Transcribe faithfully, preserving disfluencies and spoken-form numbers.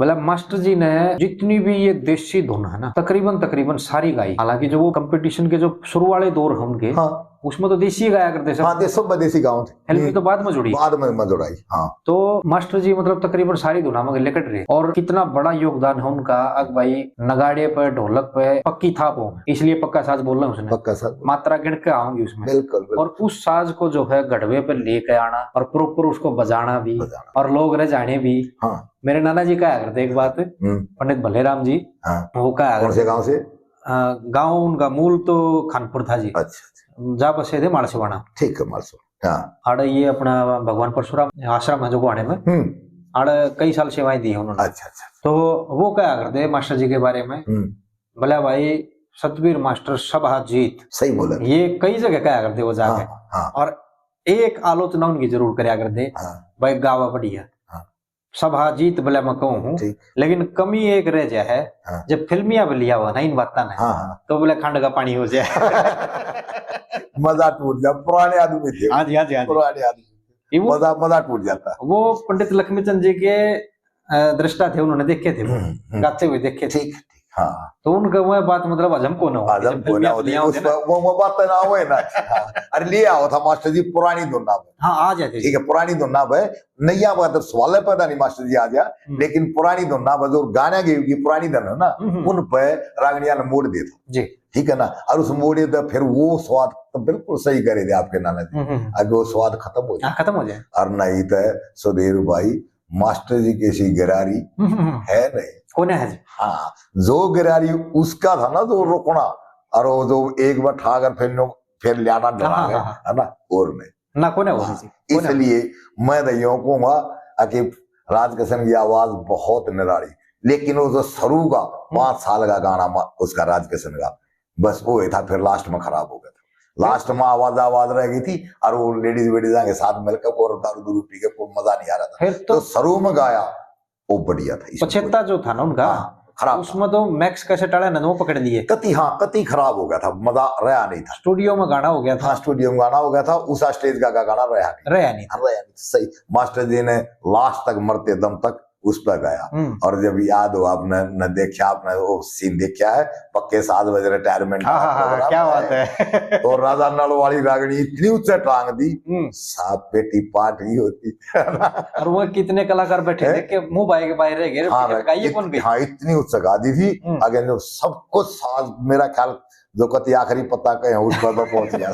मतलब मास्टर जी ने जितनी भी ये देसी धुन है ना, तकरीबन तकरीबन सारी गाई। हालांकि जो वो कंपटीशन के जो शुरू वाले दौर है उनके, हाँ उसमें तो देसी ही गाया करते सब। हाँ, देसों में देसी गाँव थे। फिल्मी तो बाद में जुड़ी। बाद में मैं जुड़ाई। हाँ तो मास्टर जी मतलब तकरीबन सारी धुना में लिकट रहे, और कितना बड़ा योगदान है उनका। अक भाई, नगाड़े पे, ढोलक पे पक्की थाप हो, इसलिए पक्का साज बोल रहा हूँ उसने। पक्का साज। मात्रा गिण के आऊंगी उसमें। बिल्कुल, बिल्कुल। और उस साज को जो है गढ़वे पे लेके आना और प्रॉपर उसको बजाना भी, बजाना। और लोग रह जाने भी। हाँ। मेरे नाना जी कहा करते एक बात, हम्म। पंडित भलेराम जी, हाँ। वो कहा कौन से करते, गांव से? अ, गांव उनका मूल तो खानपुर था जी, अच्छा, अच्छा। जा बसे थे मालसवाना। ठीक है, मालसो। हाँ। आड़े ये अपना भगवान परशुराम आश्रम है जो गुआने में, हम्म। आड़े कई साल सेवाएं दी है उन्होंने। अच्छा, अच्छा। तो वो कहा करते मास्टर जी के बारे में, हम्म। बोला, भाई, सतबीर मास्टर सभा जीत, सही बोला। ये कई जगह कहा करते वो जाके। हाँ, हाँ। और एक आलोचना उनकी जरूर करया करते, हाँ। भाई, गावा बढ़िया। हाँ। सभा जीत भले मैं कहूँ हूँ, ठीक। लेकिन कमी एक रह जाए है, हाँ। जब फिल्मिया भी लिया हुआ ना इन बातां ने, हाँ, हाँ। तो बोले खंड का पानी हो जाए। मजा टूट जाए, पुराने आदमी थे। हाँ जी, हाँ जी, हाँ जी। पुराने आदमी। ये वो, मजा, मजा टूट जाता। वो पंडित लक्ष्मी चंद जी के, अ, दृष्टा थे, उन्होंने देखे थे वो, हम्म, हम्म। गाते हुए देखे थे। ठीक, ठीक, हाँ। तो उनका वह बात मतलब हजम को ना हो, हजम जब को ना फिल्मिया होती, लिया उस होता ना। पर वो, वो बात ना हो ना। हाँ। अरे, ले आओ था मास्टर जी पुरानी धुन ना पे। हाँ, आ जाते ठीक है, पुरानी धुन ना पे। नैया बात सवाल पैदा नहीं मास्टर जी आ जा, हम्म। लेकिन पुरानी धुन ना पे जो गाने गई की पुरानी धुन है ना, हम्म, हम्म। उन पे रागनिया ने मोड़ दे था। जी। ठीक है ना, और उस मोड़े तो फिर वो स्वाद तो बिल्कुल सही करे थे आपके नाना जी। हम्म, हम्म। अब वो स्वाद खत्म हो जाए। हाँ, खत्म हो जाए। और नहीं तो सुधीर भाई, मास्टर जी की सी गिरारी हम्म, हम्म, हम्म। है नहीं। कौन है जी? हाँ, जो गिरारी उसका था ना जो रुकना, और वो जो एक बार ठा कर फिर नो-, फिर लियाना डरा हाँ, गया, हाँ, हाँ। है ना, और नहीं। ना, कौन है वो हाँ, जी? कौन है? इसलिए मैं तो यूं कहूंगा कि राज किशन की आवाज बहुत निराली, लेकिन वो जो शुरू का पाँच साल का गाना मा-, उसका राज किशन का, बस वो ही था, फिर लास्ट में खराब हो गया था। लास्ट में आवाज, आवाज रह गई थी और वो लेडीज वेडीज के साथ मिलकर और दारू दूरू पी के कोई मजा नहीं आ रहा था। फिर तो तो शुरू में गाया वो बढ़िया था। इसमें पछेता जो था ना उनका, हाँ, खराब था। उसमें तो मैक्स कैसेट वाले ने वो पकड़ लिए। कति, हाँ, कति खराब हो गया था, मजा रहा नहीं था। स्टूडियो में गाना हो गया था। हाँ, स्टूडियो में गाना हो गया था, उस स्टेज का गाना रहा नहीं। रहा नहीं था। रहा नहीं, सही। मास्टर जी ने लास्ट तक, मरते दम तक उस पर गाया। हम्म। और जब याद हो आपने, न देखा आपने, वो सीन देखा है, पक्के सात बजे रिटायरमेंट हाँ, हाँ, हाँ, क्या बात है। और राजा नल वाली रागनी इतनी ऊंचे टांग दी, हम्म। साफ पेटी पाट गई होती। और वो कितने कलाकार बैठे हैं? थे कि मुंह बाय के बाय रह गए, हाँ, टिकट का ये इत-, कौन भी? हाँ, इतनी ऊंचे गा दी थी। हम्म। अगर जो सब कुछ साज, मेरा ख्याल जो कति आखिरी पत्ता कहे उस पर मैं पहुंच गया।